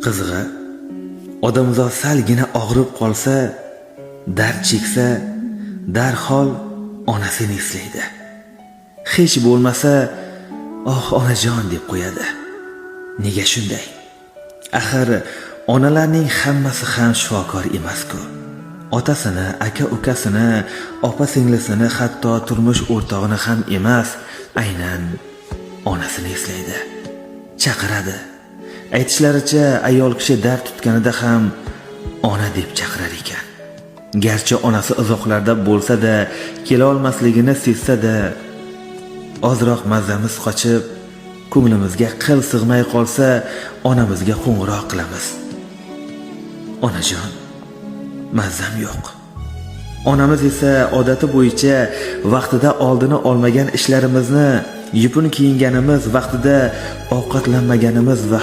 Qizig'i, odamzod salgina og'rib qolsa, dard cheksa, darhol onasini eslaydi. Hech bo'lmasa, "Oh, onajon" deb qo'yadi. Nega shunday? Axir onalarning hammasi ham shifokor emas-ku. Otasini, aka-ukasini, opa-singlisini, hatto turmush o'rtog'ini ham emas, aynan onasini eslaydi. Chaqiradi. Aytishlaricha, ayol kishi dard tutganida ham ona deb chaqirar ekan. Garchi onasi uzoqlarda bo'lsa-da, kela olmasligini sezsa-da, ozroq mazamiz qochib, ko'nglimizga qil sig'may qolsa, onamizga qo'ng'iroq qilamiz. "Onajon, mazam yo'q." Onamiz esa odati bo'yicha vaqtida oldini olmagan ishlarimizni, yupun kiyinganimiz, vaqtida ovqatlanmaganimiz va